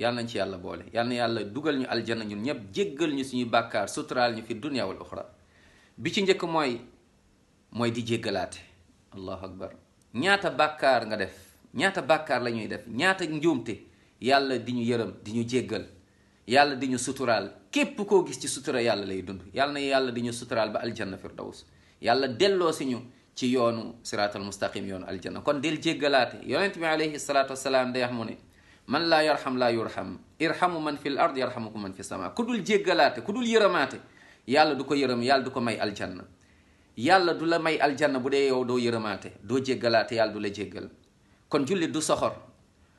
yàlla nañ ci yàlla boole yàlla na yàlla dugal ñu aljanna ñun ñëpp jéggal ñu suñuy bàkkaar suturaal ñu fi dunya wal uxra bi ci njëkk mooy di jéggalaate. allahu akbar ñaata bàkkaar nga def, ñaata bàkkaar la ñuy def, ñaata njuumte, yàlla di ñu yërëm di ñu jéggal, yàlla di ñu suturaal. képp koo gis ci sutura yàlla lay dund. yàlla na yàlla di ñu suturaal ba aljanna firdaws, yàlla delloo si ñu ci yoonu siraatal mustaqim, yoonu aljanna. kon del jéggalaate. yonent bi alayhi salaatu wasalaam day wax mu ne man laa yarham laa yurham, irhamu man fi l ard yarhamukum man fi sama. ku dul jéggalaate, ku dul yërëmaate, yàlla du ko yërëm, yàlla du ko may aljanna. yàlla du la may aljanna bu dee yow doo yërëmaate, doo jéggalaate, yàlla du la jéggal. kon jullit du soxor,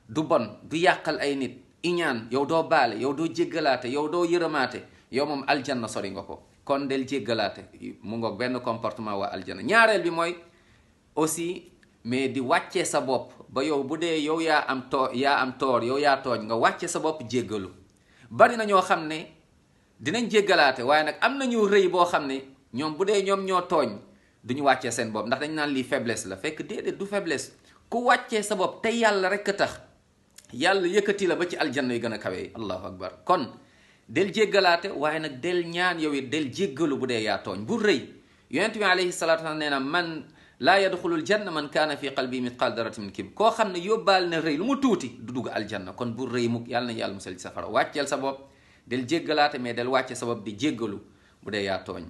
du bon, du yàqal ay nit, iñaan, yow doo baale, yow doo jéggalaate, yow doo yërëmaate, yow moom aljanna sori nga ko. kon del jéggalaate, mu ngoog benn comportement waa aljanna. ñaareel bi mooy aussi mais di wàccee sa bopp ba yow bu dee yow yaa am toor yow yaa tooñ, nga wàcce sa bopp jéggalu. bari na ñoo xam ne dinañ jéggalaate waaye nag am nañu rëy boo xam ne ñoom bu dee ñoom ñoo tooñ duñu wàccee seen bopp, ndax dañ naan lii faiblesse la. fekk déedéet du faiblesse. ku wàccee sa bopp te yàlla rekk a tax, yàlla yëkkati la ba ci aljanna yi gën a kawe. allahu akbar. kon del jéggalaate waaye nag del ñaan yow it del jéggalu bu dee yaa tooñ, bu rëy. yonent bi alayhi salaatu wa salaam nee na man laa yadxulul janna man kaana fi qalbi mitqaal darati min kibr. koo xam ne yóbbaal na rëy lu mu tuuti du dugg aljanna. kon bu rëy mukk, yàlla na yàlla musal ci safara. wàcceel sa bopp, del jéggalaate mais del wàcce sa bopp di jéggalu bu dee yaa tooñ.